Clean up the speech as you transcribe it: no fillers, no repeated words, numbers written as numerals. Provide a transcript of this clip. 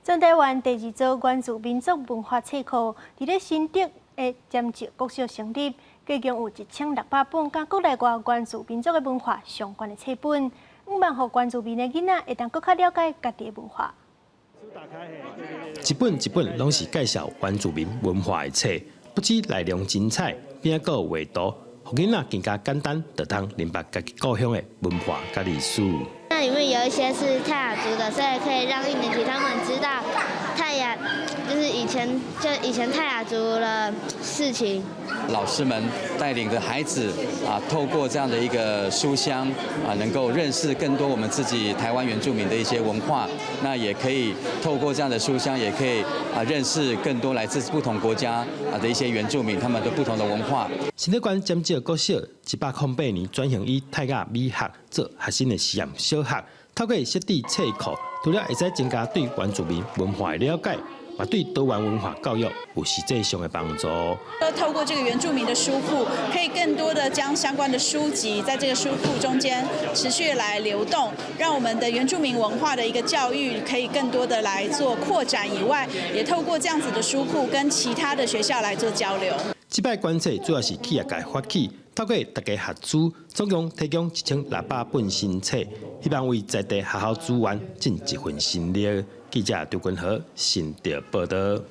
全台灣第二座原住民族文化冊庫，佇咧新竹的尖石國小成立，共有1600本佮國內外原住民族的文化相關的冊本，向望予原住民的囡仔會當閣較了解家己的文化。一本一本攏是介紹原住民文化的冊，不止內容精彩，邊仔閣有畫圖，予囡仔更加簡單，就通明白家己故鄉的文化佮歷史。那裡面有一些是泰雅族的，所以可以讓一年級他們知道泰雅，就是以前泰雅族的事情。老師們帶領着孩子啊，透過這樣的一個書香啊，能夠認識更多我們自己台灣原住民的一些文化。那也可以透過這樣的書香，也可以啊認識更多來自不同國家啊的一些原住民，他們的不同的文化。新竹縣尖石國小108年轉型以泰雅美學做核心的實驗小學，透過設置冊庫，除了會使增加對原住民文化的了解，嘛對多元文化教育有實際上的幫助。透過這個原住民的書庫，可以更多的將相關的書籍在這個書庫中間持續來流動，讓我們的原住民文化的一個教育可以更多的來做擴展以外，也透過這樣子的書庫跟其他的學校來做交流。這擺捐冊主要是企業界發起，透過大家合資，總共提供1600本新冊，希望為在地學校資源盡一份心力。記者張君和新竹報導。